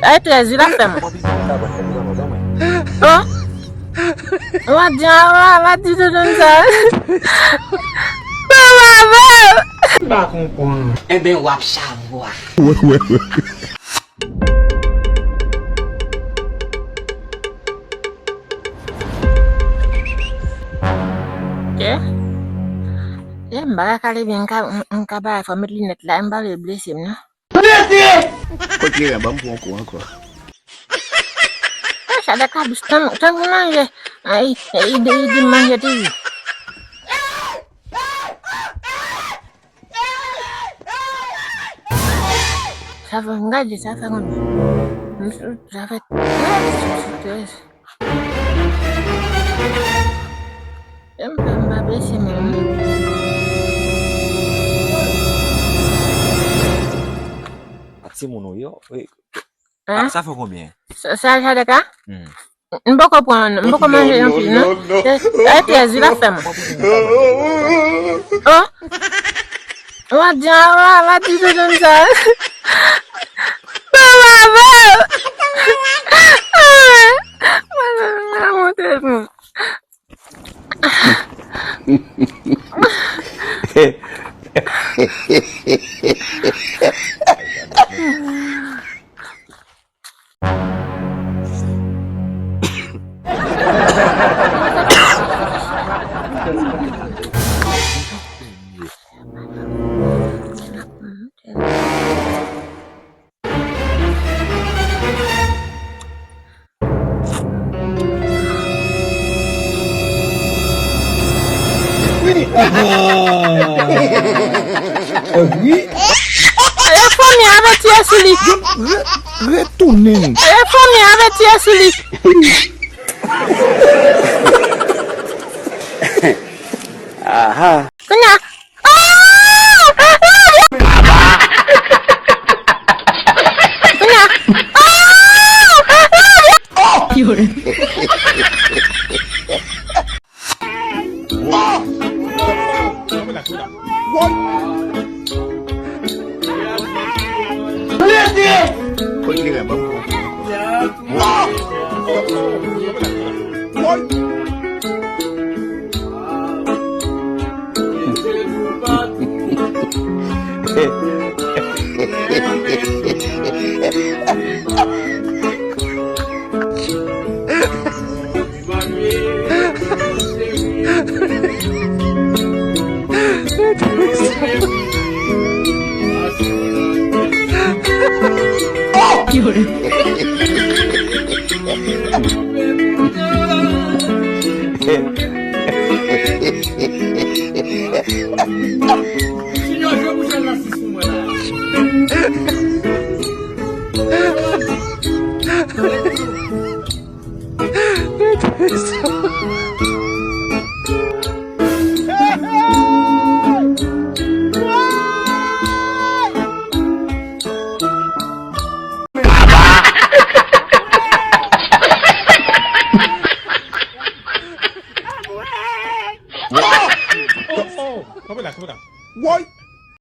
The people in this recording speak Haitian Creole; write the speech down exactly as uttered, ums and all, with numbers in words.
Ay, trèz, wi, l ap fè mwen. Oh! Mwen di, ah, la di tout moun sa. Bon, bravo! M pa konprann. Enben, w ap chavwa. Wè, wè, wè. Ok. E, m pa ka kale byen, m ka, m, m ka bay fò met linèt la, m pa vle blese m, non. Kote a, ban m pran kou ankò. Sa de kabis, tann, tann pou manje. Ay, e, e, e, e, manje toujou. Sa fè, gade, sa fè konbyen? Sa fè trèz. M pa, m pa blese menm. A timoun ou yo, wi. Hein? Sa fè konbyen? Sa, sa, sa de ka? Hmm. M poko pran, m poko manje anpil, non. E, e, trèz, wi, l ap fè mwen. Oh! Mwen di, ah, la di tout moun sa. Bon, bravo! Mwen, mwen, mwen, mwen, mwen. Wi. E fanmi an retire sou li. Re-, retounen. E fanmi an retire sou li. Aha. Kounye a. Kounye a.